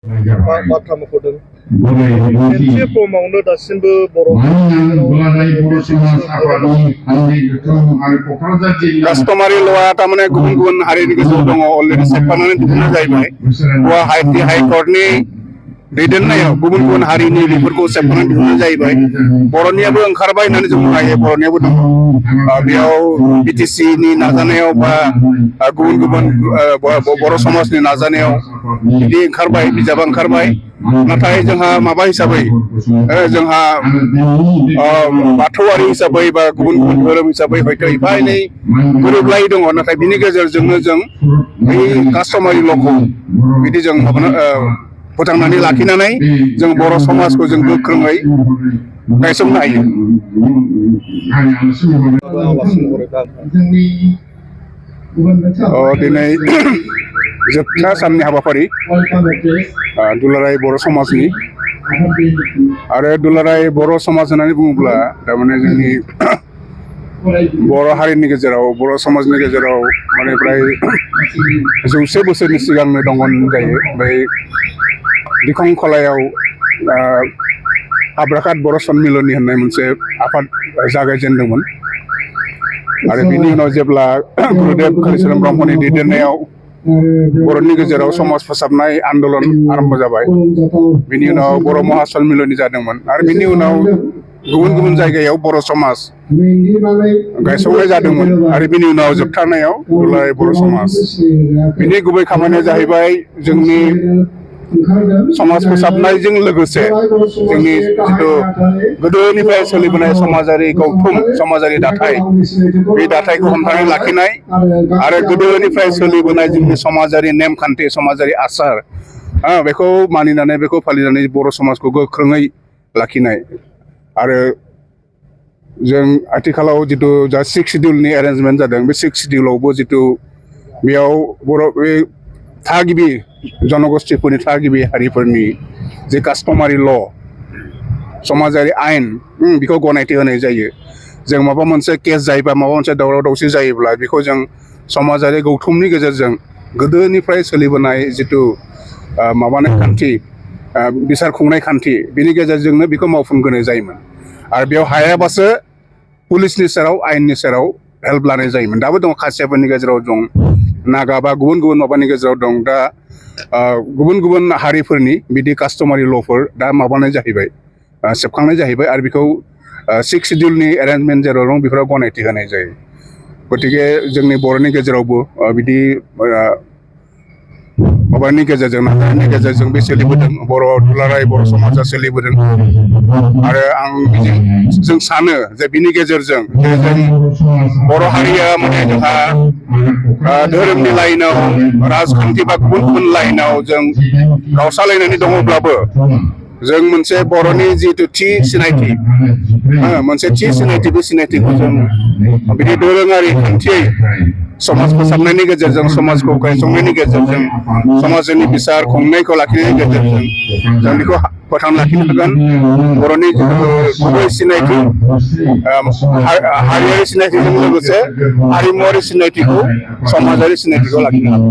बाथ्रा मख'दों मोनसे फर्मावनो दासिमबो बर' कास्टमारि ल'आ थारमाने गुबुन गुबुन हारिनि गेजेराव दङ अलरेडि सेबखांनानै दिहुननाय जाहैबाय हाइकर्टनि दैदेननायाव गुबुन गुबुन हारिनि बेफोरखौ सेबखांनानै दिहुननाय जाहैबाय बर'नियाबो ओंखारबाय होननानै जों बुंनो हायो बर'नियाबो दङ बेयाव BTC नि नाजानायाव बा गुबुन गुबुन बर' समाजनि नाजानायाव बिदि ओंखारबाय बिजाबा ओंखारबाय नाथाय जोंहा माबा हिसाबै जोंहा बाथौआरि हिसाबै बा गुबुन गुबुन धोरोम हिसाबै हयथ' एफा एनै गोरोबलायै दङ नाथाय बिनि गेजेरजोंनो जों बै कास्टमारि ल'खौ बिदि जों फोथांनानै लाखिनानै जों बर' समाजखौ जों गोख्रोङै गायसंनो हायो। दिनै जोबथा साननि हाबाफारि दुलाराय बर' समाजनि आरो दुलाराय बर' समाज होननानै बुङोब्ला थारमाने जोंनि बर' हारिनि गेजेराव बर' समाजनि गेजेराव माने प्राय 100 बोसोरनि सिगांनो दङ होनजायो बै दिखंखलायाव हाब्राखात बर' सन्मिलनि होननाय मोनसे आफाद जागायजेनदोंमोन आरो बिनि उनाव जेब्ला गुरुदेब कालिचरन ब्रह्मनि दैदेननायाव बर'नि गेजेराव समाज फोसाबनाय आन्दलन आरम्भ जाबाय बिनि उनाव बर' महासन्मिलनि जादोंमोन आरो बिनि उनाव गुबुन गुबुन जायगायाव बर' समाज गायसंनाय जादोंमोन आरो बिनि उनाव जोबथारनायाव दुलाराय बर' समाज बिनि गुबै खामानिया जाहैबाय जोंनि समाज फोसाबनायजों लोगोसे जोंनि जिथु गोदोनिफ्राय सोलिबोनाय समाजारि गौथुम समाजारि दाथाय बे दाथायखौ हमथानानै लाखिनाय आरो गोदोनिफ्राय सोलिबोनाय जोंनि समाजारि नेमखान्थि समाजारि आसार बेखौ मानिनानै बेखौ फालिनानै बर' समाजखौ गोख्रोङै लाखिनाय आरो जों आथिखालाव जिथु जा 6 शिडिउलनि एरेन्जमेन्ट जादों बे 6 शिडिउलावबो जिथु बेयाव बर' बे थागिबि जनगोष्ठीफोरनि थागिबि हारिफोरनि जे कास्टमारि ल' समाजारि आयेन बेखौ गनायथि होनाय जायो जों माबा मोनसे केस जायोबा माबा मोनसे दावराव दावसि जायोब्ला बेखौ जों समाजारि गौथुमनि गेजेरजों गोदोनिफ्राय सोलिबोनाय जिथु माबानाय खान्थि बिसार खुंनाय खान्थि बिनि गेजेरजोंनो बेखौ मावफुंगोनाय जायोमोन आरो बेयाव हायाबासो पुलिसनि सेराव आयेननि सेराव हेल्प लानाय जायोमोन दाबो दं खासियाफोरनि गेजेराव दं नागा बा गुबुन गुबुन माबानि गेजेराव दं दा गुबुन गुबुन हारिफोरनि बिदि कास्टमारि ल'फोर दा माबानाय जाहैबाय सेबखांनाय जाहैबाय आरो बेखौ 6 शिडिउलनि एरेन्जमेन्ट जेराव दं बेफोराव गनायथि होनाय जायो गतिके जोंनि बर'नि गेजेरावबो बिदि माबानि गेजेरजों नाजानायनि गेजेरजों बे सोलिबोदों बर' दुलाराय बर' समाजा सोलिबोदों आरो जों सानो जे बिनि गेजेरजों जे जों बर' हारिया माने जोंहा धोरोमनि लाइनाव राजखान्थि बा गुबुन गुबुन लाइनाव जों गावस्रालायनानै दङब्लाबो जों मोनसे बर'नि जिथु थि सिनायथि मोनसे थि सिनायथि बे सिनायथिखौ जों बिदि दोरोङारि खान्थियै समाज फोसाबनायनि गेजेरजों समाजखौ गायसंनायनि गेजेरजों समाजनि बिसार खुंनायखौ लाखिनायनि गेजेरजों जों बेखौ फोथांना लाखिनो हागोन बर'नि गुबै सिनायथि हारियारि सिनायथिजों लोगोसे हारिमुवारि सिनायथिखौ समाजारि सिनायथिखौ लाखिनो हागोन।